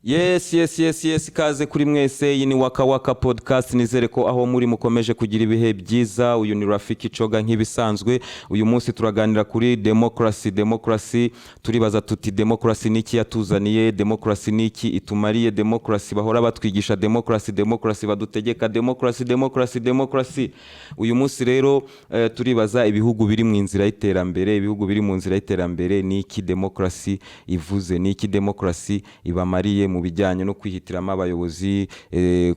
Yes, ikaze kuri mwese. Iyi ni Waka Waka Podcast. Nizere ko aho muri mukomeje kugira ibihe byiza. Uyu ni Rafiki Coga nk'ibisanzwe. Uyu munsi turaganira kuri democracy. Democracy, turibaza tuti: democracy ni iki yatuzaniye? Democracy ni iki itumariye? Democracy bahora batwigisha, democracy, democracy badutegeka, democracy, democracy, democracy. Uyu munsi rero turibaza ibihugu biri mu nzira y'iterambere. Ibihugu biri mu nzira y'iterambere, ni iki democracy ivuze? Ni iki democracy ibamariye mu bijyanye no kwihitiramo abayobozi,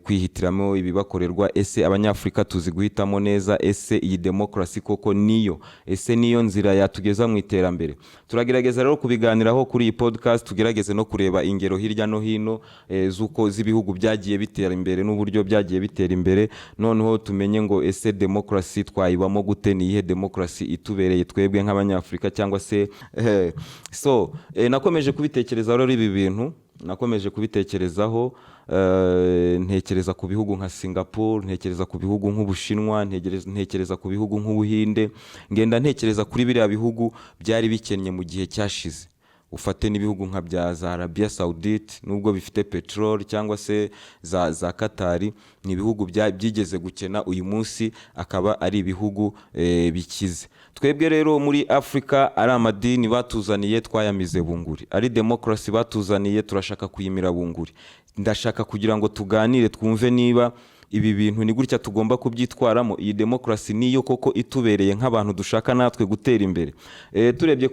kwihitiramo ibibakorerwa? Ese Abanyafurika tuzi guhitamo neza? Ese iyi demokarasi koko niyo? Ese niyo nzira yatugeza mu iterambere? Turagerageza rero kubiganiraho kuri iyi podcast, tugerageze no kureba ingero hirya no hino z'uko z'ibihugu byagiye bitera imbere n'uburyo byagiye bitera imbere. Noneho tumenye ngo ese demokarasi twayibamo gute? Ni iyihe demokarasi itubereye twebwe nk'Abanyafurika? Cyangwa se so nakomeje kubitekereza rero ibi bintu, nakomeje kubitekerezaho, ntekereza ku bihugu nka Singapore, ntekereza ku bihugu nk'Ubushinwa, ntekereza ku bihugu nk'Ubuhinde. Ngenda ntekereza kuri biriya bihugu byari bikennye mu gihe cyashize. Ufate n'ibihugu nka bya za Arabia Saudite, nubwo bifite peteroli, cyangwa se za Katari, ni ibihugu byigeze gukena, uyu munsi akaba ari ibihugu bikize. Twebwe rero muri Afurika, ari amadini batuzaniye twayamize bunguri, ari demokarasi batuzaniye turashaka kuyimira bunguri. Ndashaka kugira ngo tuganire, twumve niba ibi bintu ni gutya tugomba kubyitwaramo. Iyi demokarasi niyo koko itubereye nk'abantu dushaka natwe gutera imbere? Turebye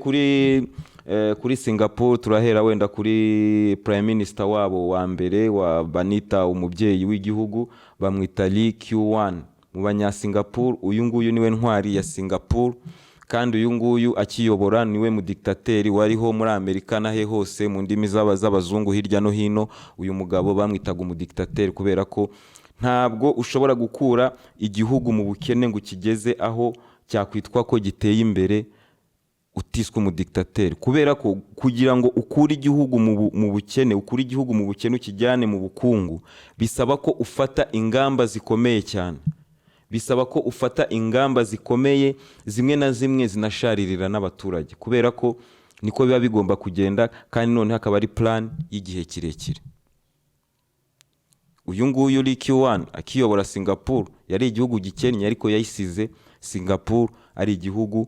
kuri Singapore, turahera wenda kuri prime minister wabo wa mbere wa banita umubyeyi w'igihugu, bamwita Lee Kuan. Mu Banyasingapore, uyu nguyu niwe ntwari ya Singapore. Kandi uyu nguyu akiyobora niwe mudiktateri wariho muri Amerika n'ahe hose mu ndimi z'abazungu hirya no hino. Uyu mugabo bamwitaga umudiktateri kubera ko ntabwo ushobora gukura igihugu mu bukene ngo ukigeze aho cyakwitwa ko giteye imbere utiswe umudiktateri, kubera ko kugira ngo ukure igihugu mu bukene, ukure igihugu mu bukene ukijyane mu bukungu, bisaba ko ufata ingamba zikomeye cyane, bisaba ko ufata ingamba zikomeye, zimwe na zimwe zinasharirira n'abaturage, kubera ko niko biba bigomba kugenda, kandi noneho akaba ari plan y'igihe kirekire. Uyu nguyu Lee Kuan akiyobora Singapore yari igihugu gikennye, ariko yayisize Singapore ari igihugu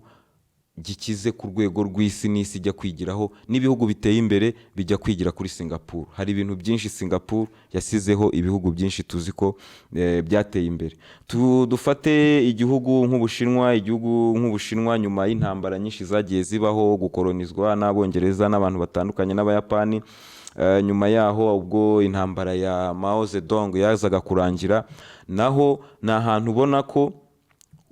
gikize ku rwego rw'isi, n'isi ijya kwigiraho, n'ibihugu biteye imbere bijya kwigira kuri Singapore. Hari ibintu byinshi Singapore yasizeho ibihugu byinshi tuzi ko byateye imbere. Dufate igihugu nk'Ubushinwa. Igihugu nk'Ubushinwa, nyuma y'intambara nyinshi zagiye zibaho, gukoronizwa n'Abongereza n'abantu batandukanye n'Abayapani, nyuma yaho ubwo intambara ya Mao Zedong yazaga kurangira, naho ni ahantu ubona ko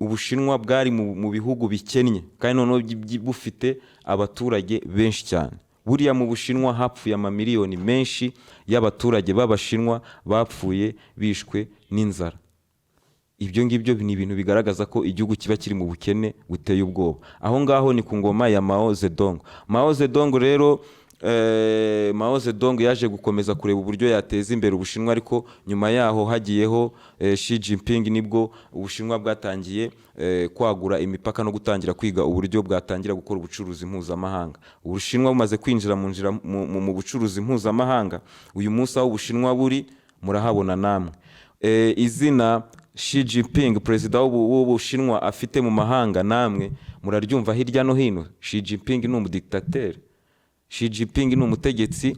Ubushinwa bwari mu bihugu bikennye, kandi noneho bufite abaturage benshi cyane. Buriya mu Bushinwa hapfuye amamiliyoni menshi y'abaturage b'Abashinwa, bapfuye bishwe n'inzara. Ibyo ngibyo ni ibintu bigaragaza ko igihugu kiba kiri mu bukene buteye ubwoba. Aho ngaho ni ku ngoma ya Mao Zedong. Mao Zedong rero, Mao Zedong yaje gukomeza kureba uburyo yateza imbere Ubushinwa, ariko nyuma yaho hagiyeho Xi Jinping, nibwo Ubushinwa bwatangiye kwagura imipaka no gutangira kwiga uburyo bwatangira gukora ubucuruzi mpuzamahanga. Ubushinwa bumaze kwinjira mu nzira mu bucuruzi mpuzamahanga, uyu munsi aho Ubushinwa buri murahabona namwe. Izina Xi Jinping, perezida w'Ubushinwa, afite mu mahanga namwe muraryumva hirya no hino. Xi Jinping ni umudiktateri. Xi Jinping ni umutegetsi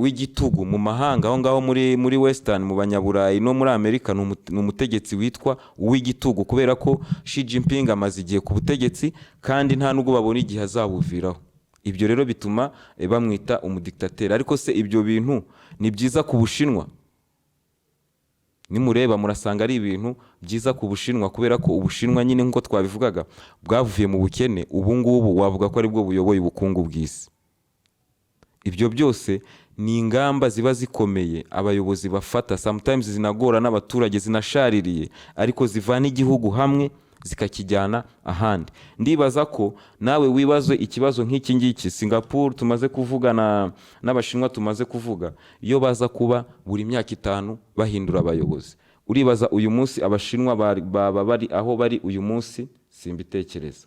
w'igitugu mu mahanga. Aho ngaho muri Western, mu Banyaburayi no muri Amerika, ni umutegetsi witwa uw'igitugu, kubera ko Xi Jinping amaze igihe ku butegetsi kandi nta nubwo babona igihe azabuviraho. Ibyo rero bituma bamwita umudiktateri. Ariko se ibyo bintu ni byiza ku Bushinwa? Nimureba murasanga ari ibintu byiza ku Bushinwa, kubera ko Ubushinwa nyine, nk'uko twabivugaga, bwavuye mu bukene. Ubu ngubu wavuga ko aribwo buyoboye ubukungu bw'isi. Ibyo byose ni ingamba ziba zikomeye abayobozi bafata, sometimes zinagora n'abaturage, zinashaririye, ariko zivana igihugu hamwe zikakijyana ahandi. Ndibaza ko nawe wibaze ikibazo nk'iki ngiki. Singapore tumaze kuvuga n'Abashinwa tumaze kuvuga, iyo baza kuba buri myaka 5 bahindura abayobozi, uribaza uyu munsi Abashinwa baba bari aho bari uyu munsi? Simbitekereza.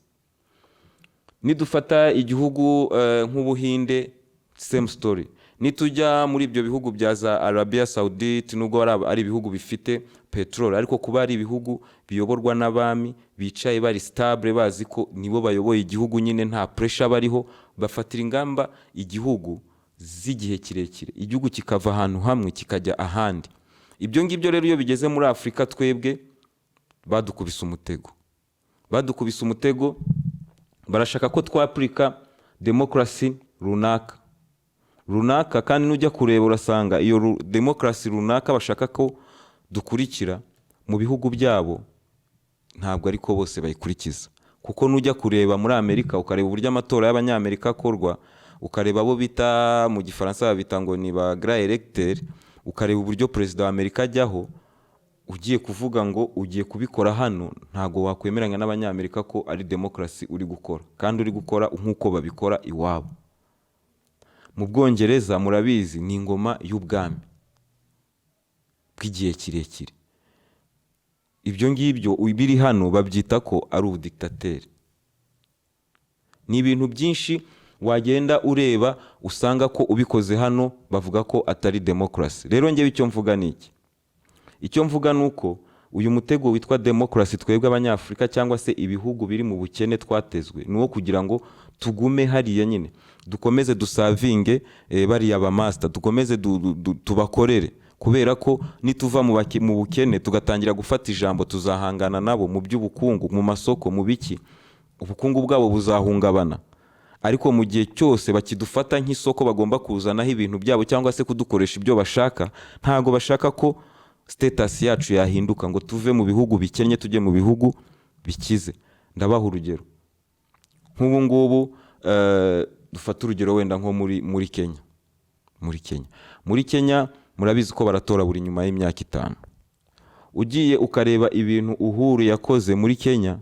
Nidufata igihugu nk'Ubuhinde, same story. Nitujya muri ibyo bihugu bya za Arabia Saudite, nubwo ari ibihugu bifite peteroli, ariko kuba ari ibihugu biyoborwa n'abami bicaye bari stable, bazi ko nibo bayoboye igihugu nyine, nta pressure bariho, bafatira ingamba igihugu z'igihe kirekire, igihugu kikava ahantu hamwe kikajya ahandi. Ibyo ngibyo rero iyo bigeze muri Afurika, twebwe badukubise umutego, badukubise umutego. Barashaka ko twapurika demokarasi runaka runaka, kandi nujya kureba urasanga iyo demokarasi runaka bashaka ko dukurikira mu bihugu byabo ntabwo ariko bose bayikurikiza. Kuko nujya kureba muri Amerika, ukareba uburyo amatora y'Abanyamerika akorwa, ukareba abo bita, mu Gifaransa babita ngo ni ba grands électeurs, ukareba uburyo perezida wa Amerika ajyaho, ugiye kuvuga ngo ugiye kubikora hano, ntabwo wakwemeranya n'Abanyamerika ko ari demokarasi uri gukora, kandi uri gukora nk'uko babikora iwabo. Mu Bwongereza murabizi, ni ingoma y'ubwami bw'igihe kirekire. Ibyo ngibyo biri hano babyita ko ari ubudikitateri. Ni ibintu byinshi wagenda ureba usanga ko ubikoze hano bavuga ko atari demokarasi. Rero ngewe icyo mvuga ni iki? Icyo mvuga ni uko uyu mutego witwa demokarasi twebwe Abanyafurika cyangwa se ibihugu biri mu bukene twatezwe, ni uwo kugira ngo tugume hariya nyine, dukomeze dusavinge bariya ba master, dukomeze tubakorere, kubera ko nituva mu bukene tugatangira gufata ijambo, tuzahangana nabo mu by'ubukungu, mu masoko, mu biki, ubukungu bwabo buzahungabana. Ariko mu gihe cyose bakidufata nk'isoko bagomba kuzanaho ibintu byabo cyangwa se kudukoresha ibyo bashaka, ntabwo bashaka ko status yacu yahinduka ngo tuve mu bihugu bikennye tujye mu bihugu bikize. Ndabaha urugero nk'ubu ngubu, dufate urugero wenda nko muri Kenya. Muri Kenya murabizi ko baratora buri nyuma y'imyaka 5. Ugiye ukareba ibintu Uhuru yakoze muri Kenya,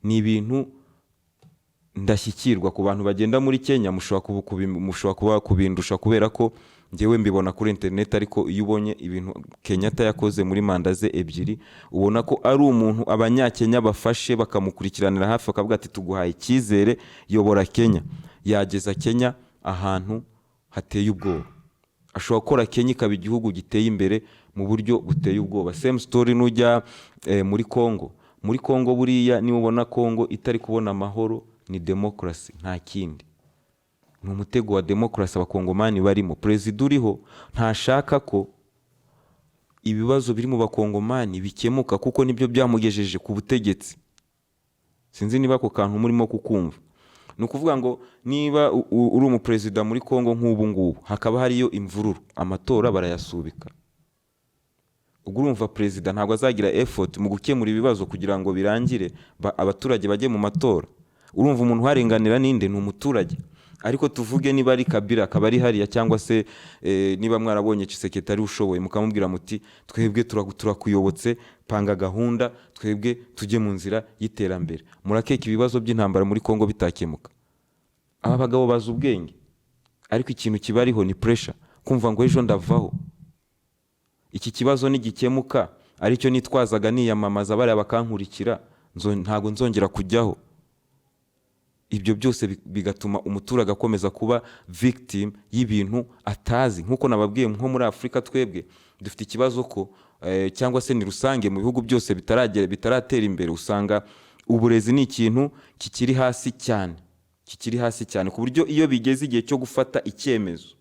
ni ibintu ndashyikirwa. Ku bantu bagenda muri Kenya mushobora kuba kubindusha, kubera ko njyewe mbibona kuri interineti. Ariko iyo ubonye ibintu Kenyatta yakoze muri manda ze ebyiri, ubona ko ari umuntu Abanyakenya bafashe bakamukurikiranira hafi, bakavuga ati: "Tuguhaye icyizere, yobora Kenya." Yageza Kenya ahantu hateye ubwoba, ashobora gukora Kenya ikaba igihugu giteye imbere mu buryo buteye ubwoba. Same story nujya muri Congo. Muri Congo buriya niba ubona Congo itari kubona amahoro, ni demokarasi, nta kindi, ni umutego wa demokarasi Abakongomani barimo. Perezida uriho ntashaka ko ibibazo biri mu Bakongomani bikemuka, kuko nibyo byamugejeje ku butegetsi. Sinzi niba ako kantu murimo kukumva. Ni ukuvuga ngo niba uri umuperezida muri Congo nk'ubu ngubu, hakaba hariyo imvururu, amatora barayasubika. Ubwo urumva perezida ntabwo azagira effort mu gukemura ibibazo kugira ngo birangire, abaturage bajye mu matora. Urumva umuntu uharenganira ninde? Ni umuturage. Ariko tuvuge niba ari Kabila akaba ari hariya, cyangwa se niba mwarabonye Tshisekedi ari ushoboye, mukamubwira muti: "Twebwe turakuyobotse, panga gahunda, twebwe tujye mu nzira y'iterambere." Murakeka ibibazo by'intambara muri Congo bitakemuka? Aba bagabo bazi ubwenge, ariko ikintu kibariho ni pressure, kumva ngo ejo ndavaho, iki kibazo nigikemuka aricyo nitwazaga niyamamaza, bariya bakankurikira, ntabwo nzongera kujyaho. Ibyo byose bigatuma umuturage akomeza kuba victim y'ibintu atazi. Nk'uko nababwiye, nko muri Afurika twebwe dufite ikibazo ko cyangwa se ni rusange mu bihugu byose bitaragera, bitaratera imbere, usanga uburezi ni ikintu kikiri hasi cyane, kikiri hasi cyane, ku buryo iyo bigeze igihe cyo gufata icyemezo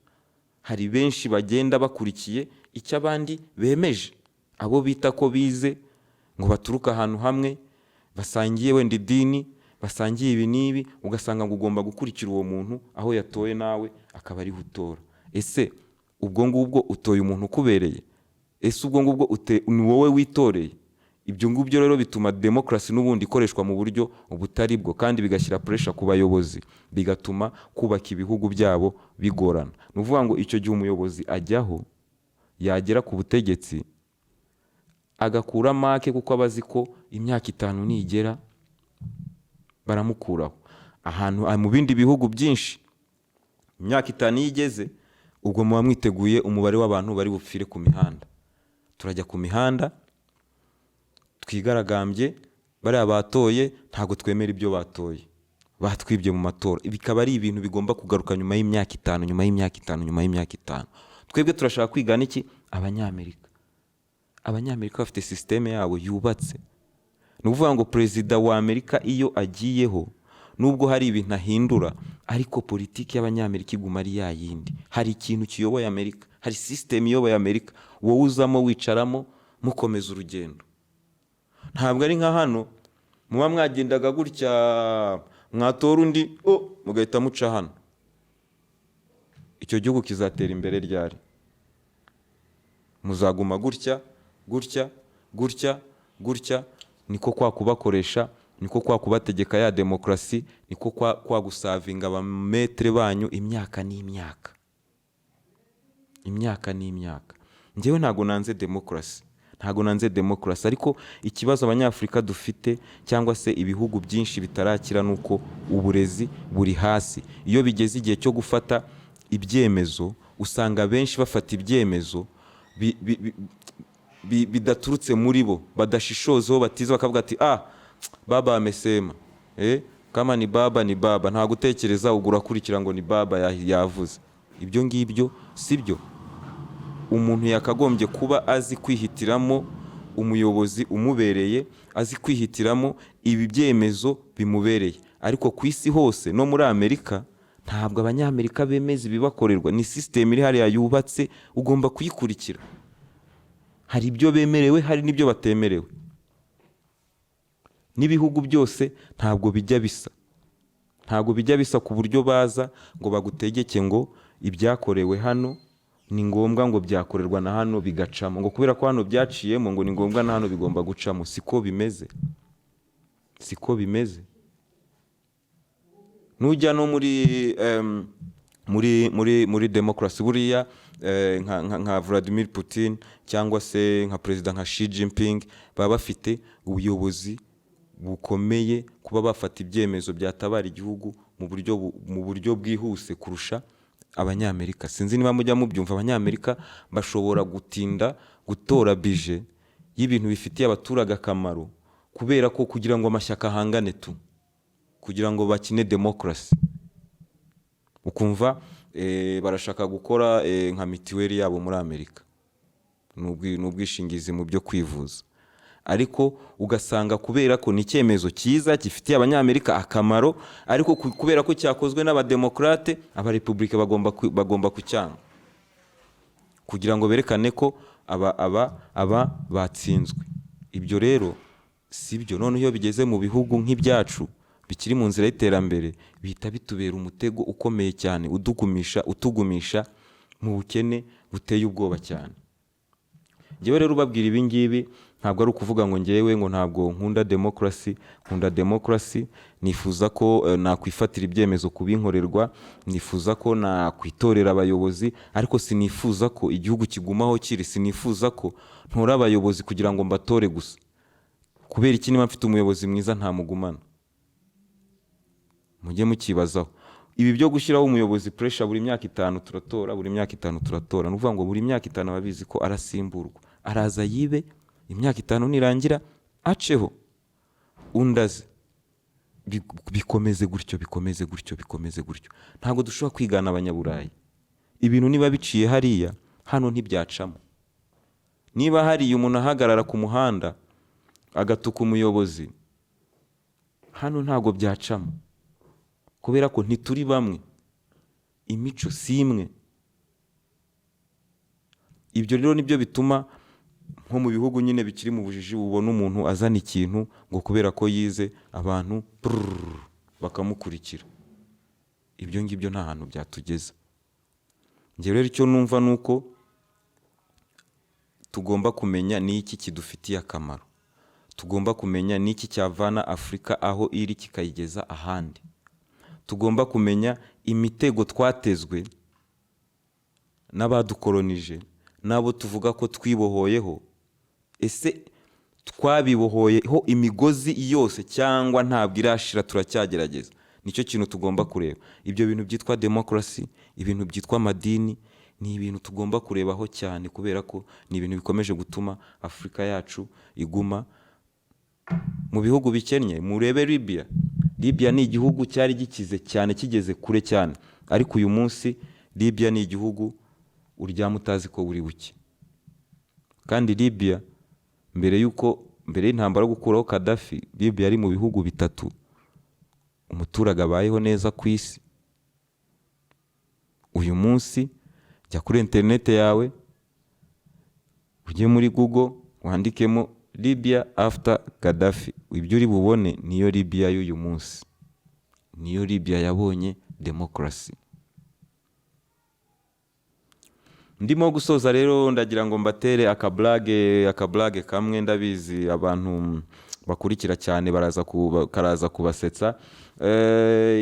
hari benshi bagenda bakurikiye icyo abandi bemeje, abo bita ko bize, ngo baturuka ahantu hamwe, basangiye wenda idini, basangiye ibi n'ibi, ugasanga ngo ugomba gukurikira uwo muntu aho yatoye, nawe akaba ariho utora. Ese ubwo ngubwo utoye umuntu ukubereye? Ese ubwo ngubwo ni wowe witoreye? Ibyo ngibyo rero bituma demokarasi n'ubundi ikoreshwa mu buryo butari bwo, kandi bigashyira pressure ku bayobozi, bigatuma kubaka ibihugu byabo bigorana. Ni ukuvuga ngo icyo gihe umuyobozi ajyaho, yagera ku butegetsi agakura make, kuko aba azi ko imyaka 5 nigera baramukuraho. Ahantu mu bindi bihugu byinshi, imyaka 5 iyo igeze, ubwo muba mwiteguye umubare w'abantu bari bupfire ku mihanda. Turajya ku mihanda twigaragambye: bariya batoye ntabwo twemera ibyo batoye. Batwibye mu matora. Bikaba ari ibintu bigomba kugaruka nyuma y'imyaka 5, nyuma y'imyaka 5, nyuma y'imyaka 5. Twebwe turashaka kwigana iki? Abanyamerika. Abanyamerika bafite sisiteme yabo yubatse. Ni ukuvuga ngo perezida wa Amerika iyo agiyeho, nubwo hari ibintu ahindura, ariko politiki y'Abanyamerika iguma ari ya yindi. Hari ikintu kiyoboye Amerika, hari sisiteme iyoboye Amerika. Wowe uzamo, wicaramo, mukomeza urugendo. Ntabwo ari nka hano muba mwagendaga gutya, mwatora undi, oh, mugahita muca hano. Icyo gihugu kizatera imbere ryari? Muzaguma gutya, gutya, gutya, gutya. Niko kwa kubakoresha, niko kwa kubategeka ya demokarasi, niko kwa gusavinga abametere banyu imyaka n'imyaka, imyaka n'imyaka. Njyewe ntabwo nanze demokarasi, ntabwo nanze demokarasi, ariko ikibazo Abanyafurika dufite, cyangwa se ibihugu byinshi bitarakira, ni uko uburezi buri hasi. Iyo bigeze igihe cyo gufata ibyemezo, usanga benshi bafata ibyemezo bidaturutse muri bo, badashishozeho, batize, bakavuga ati: "Ah, baba amesema, kama ni baba ni baba." Nta gutekereza, ubwo urakurikira ngo ni baba yavuze. Ibyo ngibyo si byo. Umuntu yakagombye kuba azi kwihitiramo umuyobozi umubereye, azi kwihitiramo ibi byemezo bimubereye. Ariko ku isi hose, no muri Amerika, ntabwo Abanyamerika bemeza ibibakorerwa. Ni sisiteme iri hariya yubatse, ugomba kuyikurikira. Hari ibyo bemerewe, hari n'ibyo batemerewe. N'ibihugu byose ntabwo bijya bisa, ntabwo bijya bisa ku buryo baza ngo bagutegeke ngo ibyakorewe hano ni ngombwa ngo byakorerwa na hano bigacamo, ngo kubera ko hano byaciyemo ngo ni ngombwa na hano bigomba gucamo. Siko bimeze, siko bimeze. Nujya no muri demokarasi buriya, nka Vladimir Putin cyangwa se nka perezida nka Xi Jinping, baba bafite ubuyobozi bukomeye kuba bafata ibyemezo byatabara igihugu mu buryo bwihuse kurusha Abanyamerika. Sinzi niba mujya mubyumva, Abanyamerika bashobora gutinda gutora budget y'ibintu bifitiye abaturage akamaro kubera ko kugira ngo amashyaka ahangane tu, kugira ngo bakine demokarasi. Ukumva barashaka gukora nka mituweli yabo muri Amerika, ni ubwishingizi mu byo kwivuza, ariko ugasanga kubera ko ni icyemezo cyiza gifitiye Abanyamerika akamaro, ariko kubera ko cyakozwe n'Abademokarate, Abarepubulika bagomba kucyanga kugira ngo berekane ko aba batsinzwe. Ibyo rero si byo. Noneho iyo bigeze mu bihugu nk'ibyacu bikiri mu nzira y'iterambere, bihita bitubera umutego ukomeye cyane udugumisha, utugumisha mu bukene buteye ubwoba cyane. Njyewe rero ubabwira ibi ngibi, ntabwo ari ukuvuga ngo ngewe ngo ntabwo nkunda demokarasi. Nkunda demokarasi. Nifuza ko nakwifatira ibyemezo ku binkorerwa, nifuza ko nakwitorera abayobozi, ariko sinifuza ko igihugu kigumaho kiri. Sinifuza ko ntora abayobozi kugira ngo mbatore gusa. Kubera iki? Niba mfite umuyobozi mwiza ntamugumana? Mujye mukibazaho. Ibi byo gushyiraho umuyobozi pressure, buri myaka 5 turatora, buri myaka 5 turatora, ni ukuvuga ngo buri myaka 5 ababizi ko arasimburwa. Araza yibe, imyaka 5 nirangira aceho, undi aze. Bikomeze gutyo, bikomeze gutyo, bikomeze gutyo. Ntabwo dushobora kwigana Abanyaburayi. Ibintu niba biciye hariya, hano ntibyacamo. Niba hariya umuntu ahagarara ku muhanda agatuka umuyobozi, hano ntabwo byacamo, kubera ko ntituri bamwe, imico si imwe. Ibyo rero nibyo bituma nko mu bihugu nyine bikiri mu bujiji, ubona umuntu azana ikintu ngo kubera ko yize, abantu prrrr, bakamukurikira. Ibyo ngibyo nta hantu byatugeza. Njye rero icyo numva ni uko tugomba kumenya ni iki kidufitiye akamaro, tugomba kumenya ni iki cyavana Afurika aho iri kikayigeza ahandi, tugomba kumenya imitego twatezwe n'abadukoronije n'abo tuvuga ko twibohoyeho. Ese twabibohoyeho imigozi yose cyangwa ntabwo irashira, turacyagerageza? Nicyo kintu tugomba kureba. Ibyo bintu byitwa demokarasi, ibintu byitwa amadini, ni ibintu tugomba kurebaho cyane, kubera ko ni ibintu bikomeje gutuma Afurika yacu iguma mu bihugu bikennye. Murebe Libya. Libya ni igihugu cyari gikize cyane, kigeze kure cyane, ariko uyu munsi Libya ni igihugu uryama utazi ko buri buke. Kandi Libya mbere y'uko, mbere y'intambara yo gukuraho Kadafi, Libya yari mu bihugu bitatu umuturage abayeho neza ku isi. Uyu munsi jya kuri interineti yawe, ujye muri Google, wandikemo "Libya after Gaddafi", ibyo uri bubone niyo Libya y'uyu munsi, niyo Libya yabonye demokarasi. Ndimo gusoza rero, ndagira ngo mbatere akaburage kamwe. Ndabizi abantu bakurikira cyane baraza karaza kubasetsa.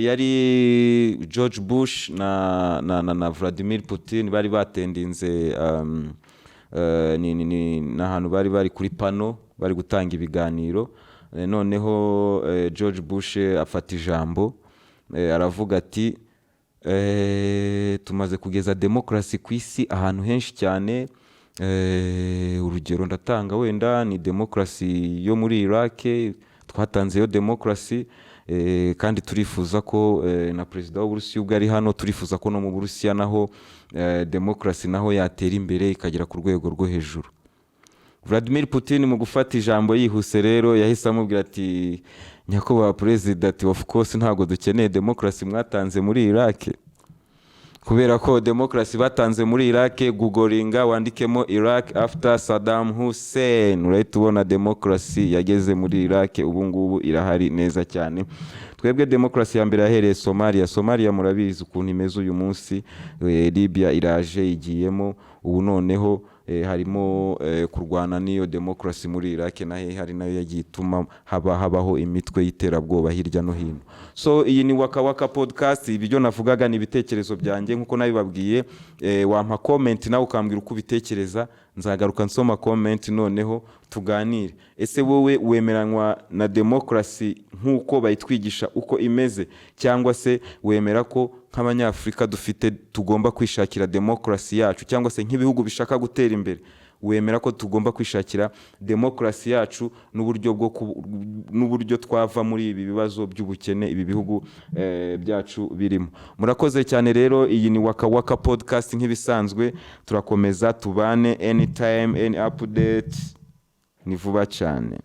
Yari George Bush na Vladimir Putin bari batendinze ni n'ahantu bari kuri panel, bari gutanga ibiganiro. Noneho George Bush afata ijambo, aravuga ati: "Tumaze kugeza demokarasi ku isi ahantu henshi cyane. Urugero ndatanga wenda ni demokarasi yo muri Iraq, twatanzeyo demokarasi, kandi turifuza ko na perezida w'Uburusiya ubwo ari hano, turifuza ko no mu Burusiya naho demokarasi naho yatera imbere ikagera ku rwego rwo hejuru." Vladimir Putin mu gufata ijambo yihuse rero yahise amubwira ati: "Nyakubahwa perezida," ati, "of course ntabwo dukeneye demokarasi mwatanze muri Iraq, kubera ko demokarasi batanze muri Iraq, googlinga wandikemo 'Iraq after Saddam Hussein', urahita ubona demokarasi yageze muri Iraq, ubu ngubu irahari neza cyane. Twebwe demokarasi ya mbere yahereye Somalia. Somalia murabizi ukuntu imeze uyu munsi. Libya iraje igiyemo ubu noneho, harimo kurwana n'iyo demokarasi muri Iraq na he hari nayo yagiye ituma habaho imitwe y'iterabwoba hirya no hino." So iyi ni Waka Waka Podcast. Ibyo navugaga ni ibitekerezo byanjye nkuko nabibabwiye. Wampa comment nawe ukambwira uko ubitekereza, nzagaruka nsoma comment noneho tuganire. Ese wowe wemeranywa na demokarasi nk'uko bayitwigisha uko imeze, cyangwa se wemera ko nk'Abanyafurika dufite tugomba kwishakira demokarasi yacu, cyangwa se nk'ibihugu bishaka gutera imbere wemera ko tugomba kwishakira demokarasi yacu n'uburyo twava muri ibi bibazo by'ubukene ibi bihugu byacu birimo? Murakoze cyane rero. Iyi ni Waka Waka Podcast nk'ibisanzwe, turakomeza tubane anytime, any update, ni vuba cyane.